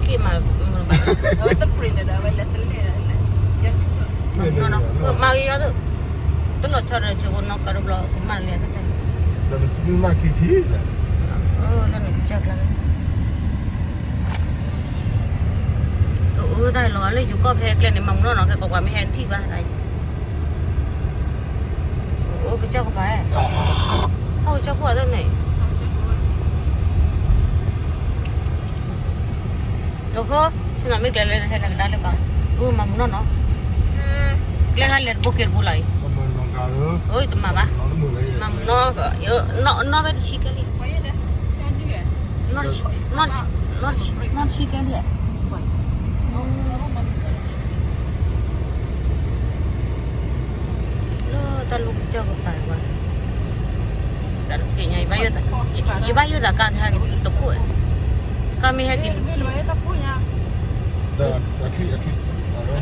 က့ၣ်မး, အဝဲတ print ဒီး အဝဲလဲၤစလဲၣ်ဒီးလဲၤ, မၤဂ့ၤယီၤသိး, တလီၤဆီဒီးဆၢဖိနီၢ်ကီၢ်တဘျီ ကမၣ်လၢအသး, ဒီးနစမံမၣ်ခံထံၣ်လဲၣ်, လၢနကစၢ်ကျါ, တအိၣ်တၢ်လီၤလၢယိၤကီၢ်ဖဲကျဲန့ၣ် မၤမုာ်နီၢ်နီၢ် ဖဲကွၢ်ကွၢ်မ့ၢ်ဟဲထံၣ်ဘၣ်, အိၣ်ကစၢ်ကပၤ, ဟီၣ်ကစၢ်ခိၣ်အသးန့ၣ် အဃိ, ဆ့ၣ်နီၤမ့ၢ်ကျဲလၢဟဲနကဒါလၢၤဘၣ်, အိၣ်မၤမုာ်နီၢ်နီၢ်, ကျဲဂၤလဲၤတဘိက့ၤတဘိလီၤအံၤ, အိၣ်တမၤဘၣ်, မၤမုာ်နီၢ်, နီၢ်ဝဲတဆံကဲလံ, နီၢ်တဆံကဲလံ, လၢတၢ်လူၢ်ကစၢၢ်ကပၤဘၣ်, တၢ်တဖျဲညါ, ယဘၣ်ယိၣ်သးကါကဟဲက့ၤတခိၣ်, ကါမ့ၢ်ဟဲက့ၤ, မ့ၢ်လၢအထံၣ်, အထံၣ်ဘၣ်လံ, မ့ၢ်လဲၣ်, ဟဲထီၣ်ဒိၣ်ဘၣ်,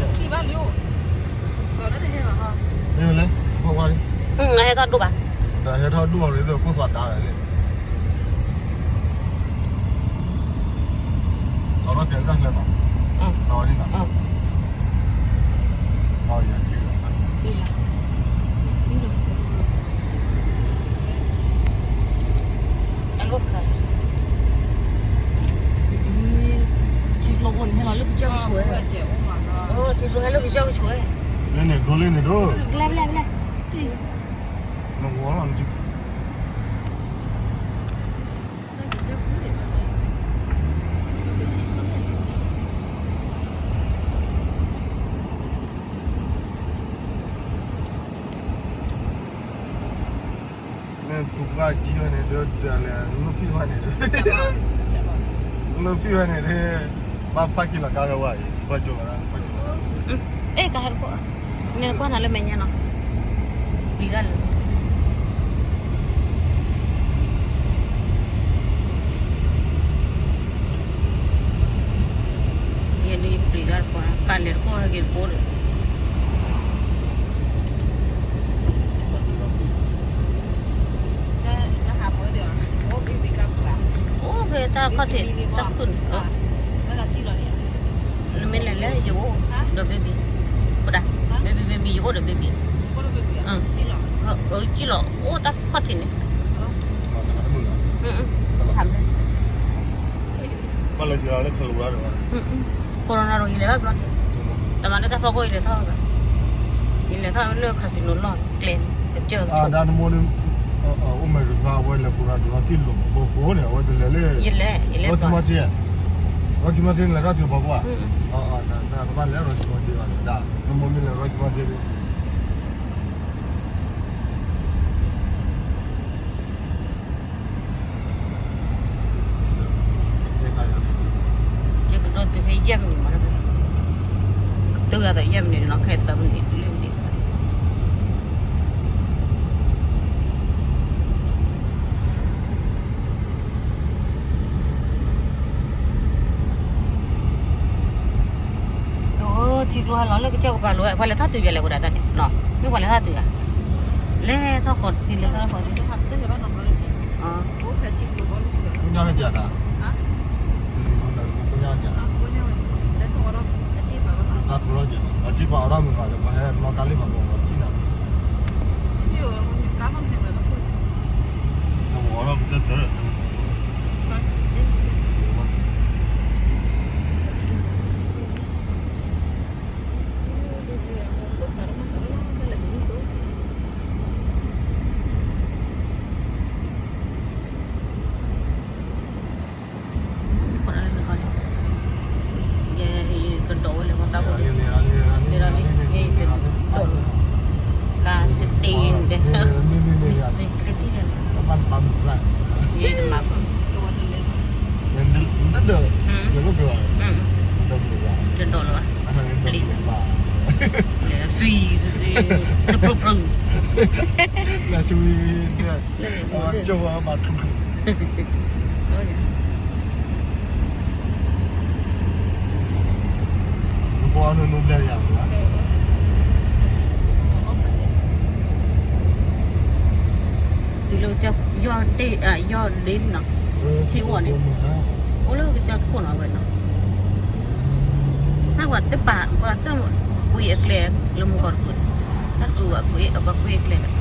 ဒီးဟဲထီၣ်ဒိၣ်အီၤလံ ခိၣ်သွးဒါလံ အီၣ်ဒီးတဲတၢ်ကျဲဘၣ်, အီၣ်လံနီၤ, အီၣ်ယၤဆံးလီၤ, အလီၢ်ခါ, ထံကျိဖိန့ၣ်ဟဲလီၤလၢကစၢၢ်ကဆိးဝဲ, ထံကျိဟဲလၢကစၢၢ်ကဆိးဝဲ, လၢန့ၣ်ဒိလၢန့ၣ်ဒိ, ဘျဲဘျဲဘျဲ, နဝီလီၤ, မ့ၢ်ပူၤကွၢ်ကံဝဲန့ၣ်ဒီး ဒ်လဲၣ် လိၣ်ဖံၣ်ဝဲန့ၣ်ဒီး, လိၣ်ဖံၣ်ဝဲန့ၣ်ဒီး, ဘၣ်ဖးက့ၤလီၤကါကဝဲအံၤ ပှၤကၠိၤလီၤ, အဲၣ်ကါဟဲတကိး, မ့ၢ်ကွၢ်နၤလၢမဲာ်ညါနီၤ, ပျံၤတၢ်လၢ ယဲန့ၣ်ပျံၤတၢ်တကိး, ကါလဲၤတကိးဟဲက့ၤတကိးဒီး, အိၣ်ဖဲတၢ်ခီၣ်ထံးတၢ်ခုၣ်န့ၣ်, နမ့ၢ်လဲၤလၢယအိၣ်ဒီး baby, ပဒၣ်, baby baby ယအိၣ်ဒီး baby, ကံၣ်လီၤ အိၣ်တၢ်ခီၣ်ထံးန့ၣ်, ဘၣ်လၢယၤလၢခလဝါဒီး, corona ဒီးယလဲၤဘၣ်ဘျီန့ၣ်, တမၤလၢတၢ်ဖီခိၣ်ယလဲၤထီၣ်ဘၣ်, ယလဲၤထီၣ်လၢ casino လီၢ်ကျဲန့ၣ်, ကစၢၢ်ကဆိး, ဒၣ်နမိၢ်န့ၣ်, အိၣ်မဲာ်တဂၤအဝဲလဲၤ corona ဒီးထံၣ်လိာ်ဘိဘိန့ၣ် အဝဲတလဲၤလၢ, ယလဲၤ, ယလဲၤဘျီ, Rocky Mountain, Rocky Mountain လဲၤထီၣ်တုၤဘီကွၢ်, နကဘၣ်လဲၤ Rocky Mountain ဘၣ်န့ၣ် ဒၣ်နမိၢ်မ့ၢ်လဲၤ Rocky Mountain ယကဒိးတုၤဖဲယဲၢ်မံးနံးမး, ကတုၤဂၤဒီးယဲၢ်မံးနံးနီၤ, ခဲသၢမံးနံးလွံၢ်မံးနံး ထံကျိဟဲလီၤလၢကစၢၢ်ကပၤလိၤ, ပှၤလဲၤထီၣ်တုၤယဲၢ်လဲၣ်ဝဲဒၣ်တၢ်န့ၣ်, မ့ၢ်ပှၤလဲၤထီၣ်တုၤဧါ, လဲၤထီၣ်ဃီၤတသ့ လဲၤထီၣ်ဃီၤတသ့, ညါလၢကၢ်တၢ်, တၢ်ကလီကဲးဘၣ်, အစ့ပာ်အီၣ်ဒၣ်မုာ်ဘၣ်ဒီး ပှၤဟဲနီၣ်ကါလံဘၣ် ပှၤထံၣ်နၤ, အီၣ်ဒၣ်မုာ်တၢ်တၢ်, ကဒီးဝဲလၢပှၤသးဖိန့ၣ်, ကါစတ့ၣ်န့ၣ်, မ့ၢ်မ့ၢ်မ့ၢ်, ကျဲတံၢ်န့ၣ်, မၤ, ကဒီးလၢၤဘၣ်, ပျံၤ, တပြူၢ်ပြူၢ်, လၢ ကၠိဝဲဘၣ်ထူၣ်ထူၣ်, နကွၢ်နနူဘျဲၣ်ယၤ, တုၤလၢကစၢၢ်, ယီၢ်ဒ့, ယီၢ်ဒ့နီၤ, ထံအိၣ်န့ၣ်, အိၣ်လၢကစၢၢ်ခိၣ်နီၤဝဲနီၤ, ပှၤတပာ် ပှၤတကွံာ်အကျဲလၢမူကီၢ်တပူၤ, တၢ်တကူးဘၣ်ကွံာ် အပှၤကွံာ်အကျဲလၢ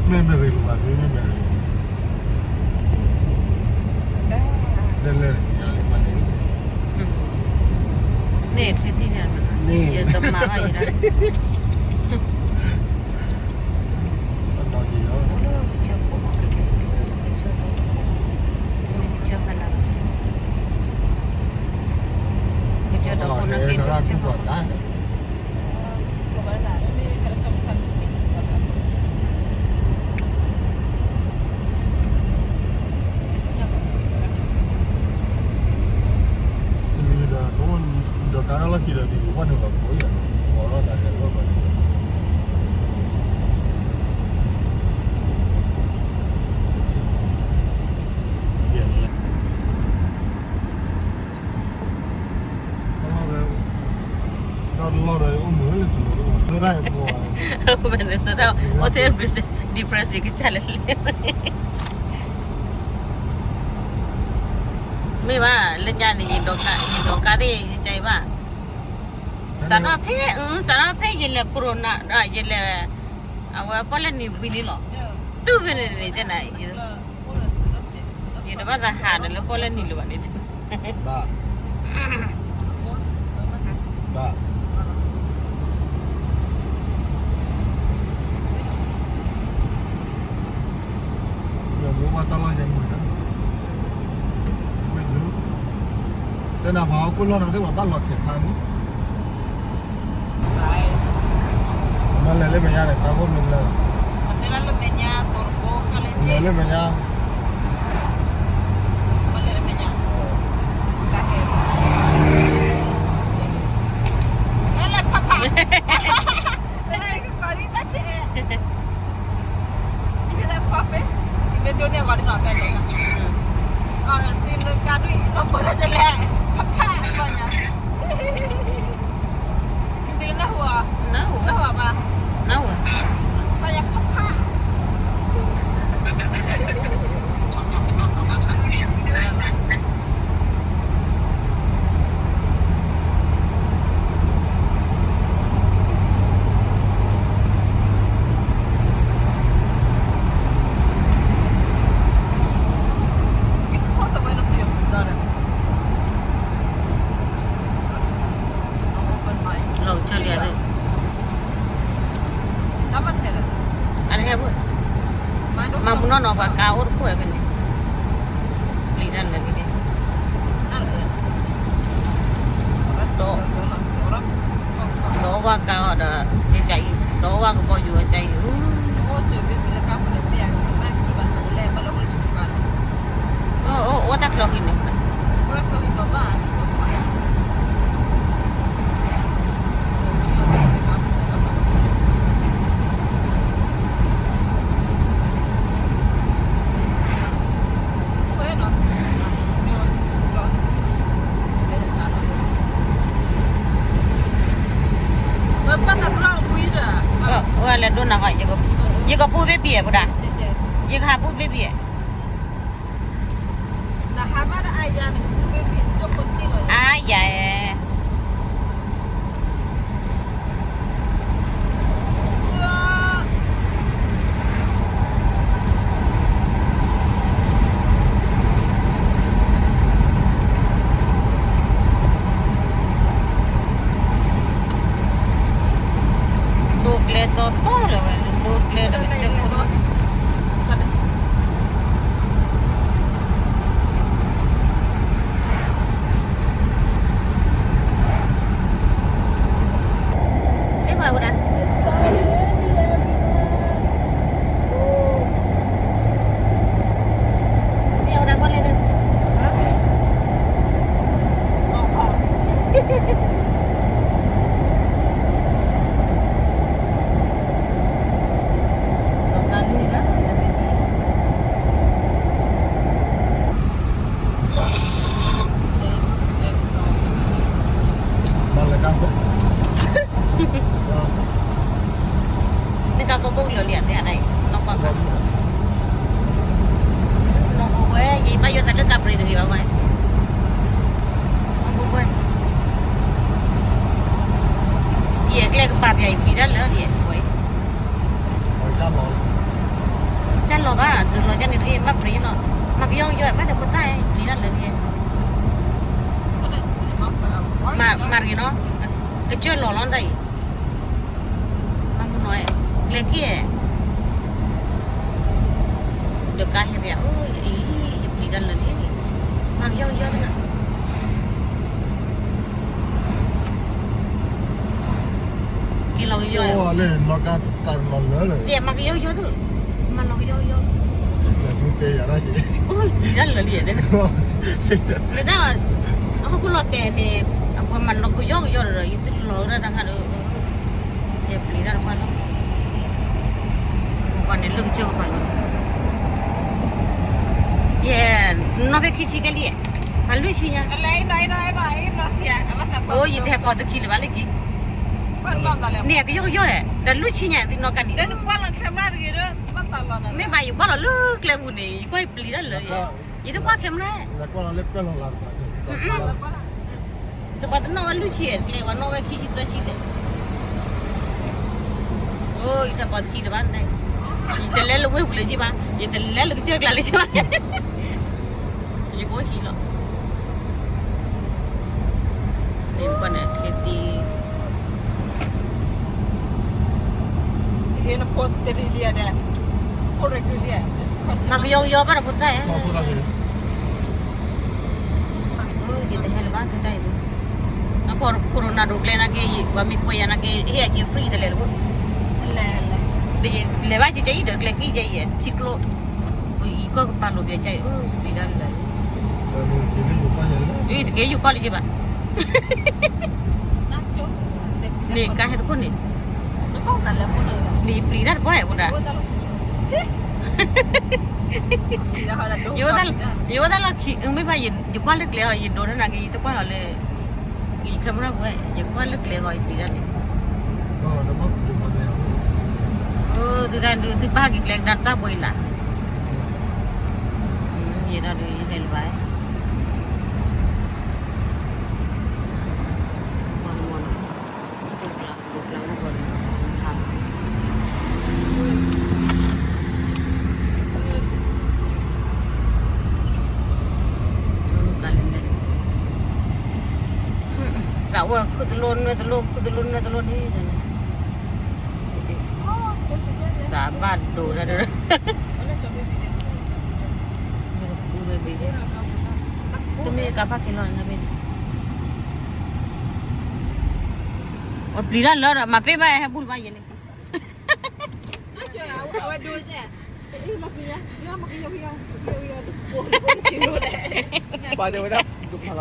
မ့မ့ၢ်ရ့လိာ်ဘၣ်သ့ မ့မ့ၢ်ရ့လိာ် လဲၤလဲၤ န့ၣ် ထွံၣ်သံၣ်ညါ န့ၣ် ယတမၤဘၣ်ယဲဒၣ် အတီၢ်ဒံးလီၤ ကစၢၢ်ဖိ ကစၢၢ်ဖိ ကစၢၢ်ဖးနၤ ကစၢၢ်ဒီးဖိနၤက့ၤ ကစၢၢ်ဖးနၤ တမံၤဒီး ဒီးကါလီၢ်ခံဒီး ဒ်ဝဲန့ၣ်လီၤ ကိးယၤ ကိးလီၤတၢ်ကဲလီၢ်ဘၣ် တၢ်လီၢ်ဒီးအိၣ်မုာ်လၢစနိ တၢ်အိၣ်မုာ်လၢစနိ အိၣ်ထဲ depression ကစၢ်လဲၣ်လဲၣ် မ့ၢ်ဘၣ် လၢညါန့ၣ် ယဒိးကါသ့ၣ်ယကဲဘၣ် စးထီၣ်ဖဲ စးထီၣ်ဖဲယလဲၤ corona ယလဲၤ အဝဲပီၣ်လဲၣ်နံၤဝံၤန့ၣ်လီၤ တုၤဖဲန့ၣ်န့ၣ် ယတဘၣ်သးဟးဒီးလၢပီၣ်လဲၣ်နံၤလၢၤဘၣ်န့ၣ် တဲနၤပှၤဟီၣ်ခိၣ်လီၢ်နီၤသ့ၣ် ပှၤဘၣ်လီၤထဲးဖျါန့ၣ် မ့ၢ်လဲၤလၢမဲာ်ညါန့ၣ် တၢ်ဂိၢ်မ့ၢ်လၢ လဲၤလၢမဲာ်ညါ လဲၤဖးဖး ကီးဒ်တၢ်ဆဲး ယကလဲၤဖီဖဲ ယမ့ၢ်ဒိးန့ၢ်အဂီၢ်ဒ်နီၤဖဲလဲၣ် အသံလၢကါဒွံၣ် နီၢ်ပၢၢ်တလဲၤ ဖးဖး ကီးညါ ယသံလၢနၢ်ဟူဧါ နၢ်ဟူဘၣ် နၢ်ဟူ ဖးယၤဖးဖး You can cross the way to your brother. Open mic. လီၤကစၢၢ်လံ အတဟဲဘၣ် မၤမူနီၢ်နီၢ် ပှၤကါအိၣ်တခိၣ်ဝဲဖဲန့ၣ် ပျံၤတၢ်လၢာ်လံ ဒီး ဒီးအိၣ်ဝဲကါအီၤဒီး ကကအံၤ ဒီးအိၣ်ဝဲကဘီယူၤအကကအံၤ အိၣ်တၢ်ချီဃံန့ၣ် ဝဲလဲၤဒိၣ်နၤဂီၢ် ယကပူၤဘ့ၣ်ဘ့ၣ်ဝဲဒၣ် ယကဟးပူၤဘ့ၣ်ဘ့ၣ် အါယၤ ဒိၣ်ကျဲတီတီလၢၤဝဲ ဒိၣ်ကျဲဒီးကစၢၢ်ခိၣ် အ မၤတဂ့ၤနီၤ, ကစၢၢ်လီၤလီၤတၢ်အံၤ, မၤမူနီၤ, ကျဲက့ၢ်, ဒီးကါဟဲပယၤ, အံၤ, ယပျံၤတၢ်လၢာ်လံ, မၤကယီကယီသနၤ, က့ၤလီၤကယီ, မၤကယီကယီသနၤ, မၤလီၤကယီကယီ, ပျံၤတၢ်လၢာ်လံ, မ့ၢ်တၢ်, ဟီၣ်ခိၣ်လီၤတဲာ်န့ၣ်, အဝဲမၤလီၤကယီကယီဒီး ယသုလီၤဝဲဒၣ်တၢ်ခါဒီး, ယပျံၤတၢ်တပှၢ်လီၤ, ပှၤန့ၣ်လၢကစၢၢ်ကပၤလီၤ, ယနီၣ်ဖဲခံဆံကဲလံ, အလွံၢ်ဆံညါ, အိ ယတဟဲပိာ်တခံလၢၤဘၣ်လၢခံ, န့ၣ်ကယီကယီဧဲ, ဒီးလွံၢ်ဆံညါသုနီၣ်ကါန့ၣ်, မ့ၢ်ဘၣ်ယကွၢ်လီၤလၢကျဲပူၤန့ၣ် ယကွၢ်ယပျံၤတၢ်လၢာ်, ယတကွၢ် camera တပှၤတနီၣ်ဝဲလွံၢ်ဆံ, ကျဲပှၤနီၣ်ဝဲခံဆံသၢဆံလဲၣ်, အိ ယတပိာ်တခံလၢၤဘၣ်, ယတလဲလၢဝ့ၢ်ပူၤလၢၤဘၣ်, ယတလဲလၢကစၢၢ်ကျါလၢၤဘၣ်, ယကအိၣ်ဟံၣ်လီၤ, ယကွၢ်န့ၣ်အချ့သံ မၤကယီကယီဘၣ်ဒီးဖိသၣ်ဧၢ, ယတဟဲလၢၤဘၣ်တၢ်အံၤ, အခိၣ်ရိနၤဒိးကျဲနာ်က့, ပှၤမ့ၢ်ကွဲးယၤနာ်က့ ဟ့ၣ်ယၤက့ၤ free တလဲၤလၢၤဘၣ်, လဲၤဘၣ်ကဲအံၤဒီးကျဲကံၢ်ယဲအံၤ ထံကျိ, အံၤကီၢ်ကပၤလိာ်ပယၤကဲအံၤ, ပျံၤတၢ်လၢာ်, အံၤတက့ၢ်ယိၤကီၢ်လၢၤဘၣ်, န့ၣ်ကါဟဲတခိၣ်န့ၣ်, န့ၣ်ယပျံၤတၢ်တပှၢ်ဧဲ ဝဲဒၣ်, ယဝဲဒၣ်လီၤခံ, မ့ၢ်ဘၣ်ယကွၢ်လၢကျဲအီၤ ယဒိးတၢ်နာ်က့ ယတကွၢ်လီၤလၢ, ယ camera ပူၤဝဲ ယကွၢ်လၢကျဲအီၤ ယပျံၤတၢ်န့ၣ်, သုတၢ်ဒုး သုပၢ်ဟဲက့ၤကျဲကဒါတၢ်ဘှံးလၢ်, ယဲဒၣ်ဒုး ယဟဲလၢၤဘၣ်, သးဝဲခုတလိၣ်နွဲၣ်တလိၣ် ခုတလိၣ်နွဲၣ်တလိၣ်န့ၣ်, သးဘၣ်ဒိးတၢ်ဒီး, တမ့ၢ်ကါဖးက့ၤလီၤန့ၣ်, အပျံၤတၢ်လၢာ်ဒီး မၤပ့ၢ်ဘၣ်ဟဲဘူၣ်လၢၤဘၣ်ယဲန့ၣ်, ဝဲဒိး,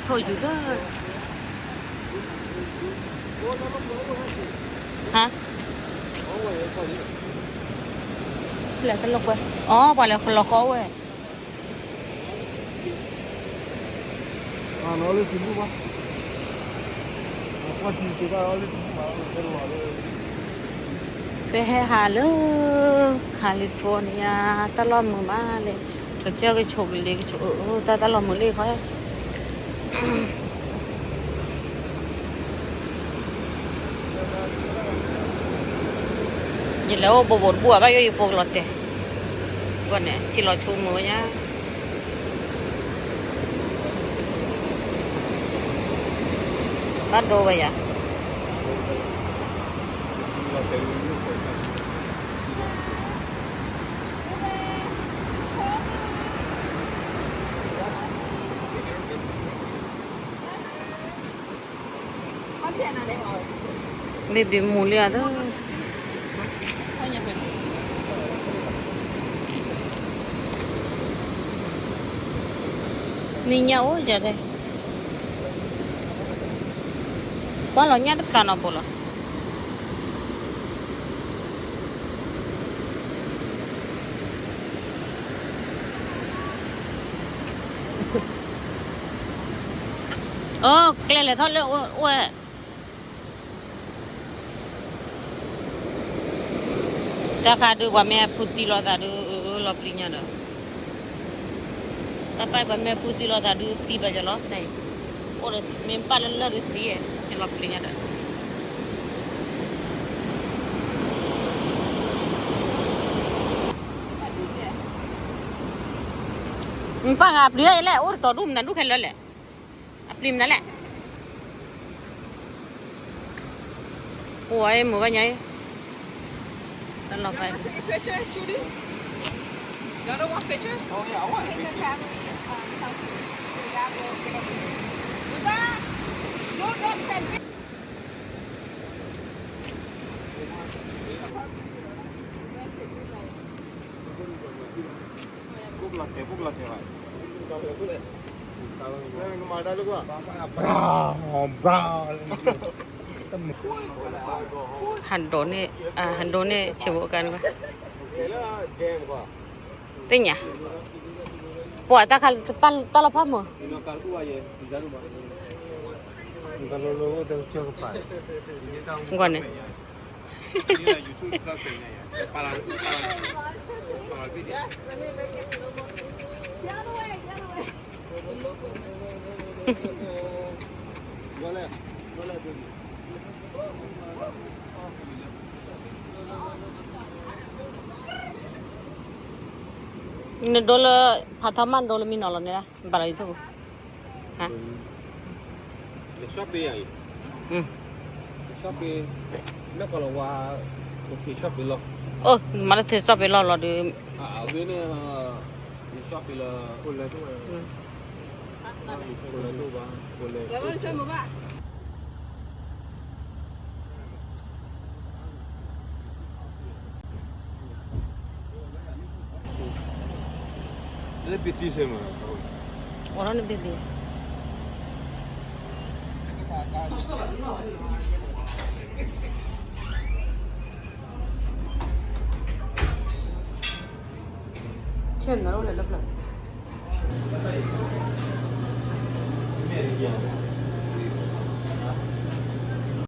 ထိၣ်ယူၤလၢ, ဟါ, လဲၤတလီၤကွဲ, အီ ပှၤလဲၤလီၤဃီဝဲ ပဟဲဟးလၢ California တၢ်လီၢ်မုာ်မးလၢ, ကစၢၢ်ကဆိးကလ့ကဆိး တၢ်တၢ်လီၢ်မုာ်လံခီ ယလဲၤအိၣ်ဘူးဘူးတဘူၣ်ဘၣ် ယိယဖိကလီၤတဲာ်, ဘၣ်န့ၣ် ထံလီၤဆူမုာ်ဝဲညါ, ဘၣ်ဒိဝဲယၤ မ့ၢ်ဘၣ်မူလံဧါ, နံၤညါအိၣ်ယၤဒဲး, ပှၤလီၤညၣ်တဖျါနီၤဘိလီၤ. အိ ကျဲလဲၤထီၣ်လၢအိၣ်ဝဲ တၢ်ခါဒုး ပှၤမ့ၢ်ဖုသံလီၤသးဒုး လီၤပျံၤညါဒီး, တၢ်ပၢ်ပှၤမ့ၢ်ဖုသံလီၤသးဒုး သံဘၣ်ယလီၤ, အိၣ်ဒီးမ့ၢ်ဘၣ်လၢလၢၢ်ဒုးသံ, လီၤပျံၤညါဒီး, မ့ၢ်ပၢ်ဂၤပျံၤဒၣ်လဲၣ်, အိၣ်တတီၤဒူၣ်မနုၤဒူၣ်ခဲလၢာ်လဲၣ်. အပျံၤမနုၤလဲၣ်. အိၣ်ဝဲမုာ်ဘၣ်ညါ, တၢ်လီၤဖး ဟးဒိးန့ၢ် ဟးဒိးန့ၢ် ဆံးဘိကါန့ၣ်ဘၣ်, သ့ၣ်ညါ, ပှၤတၢ်ခါ တၢ်လီၤဖးမုာ်, ဂီၢ်န့ၣ် နဒိလၢ ဖးထီမး နဒိလၢမံနီၤလီၤန့ၣ်, ဘၣ်လီၤယံၤထူၣ်ပူၤ, ဟါ, အိၣ်, မၤတထံၣ်ဆီၣ်ပ့ၤလီၢ်လီၤဒုး, လၢဘ့ၣ်တံၢ်စ့ၢ်မး, အိၣ်ထီၣ်န့ၣ်ဘ့ၣ်ဘ့ၣ် ဆဲးနၤအိၣ်လဲၤလၢဖျၢၣ်, မ့ၢ်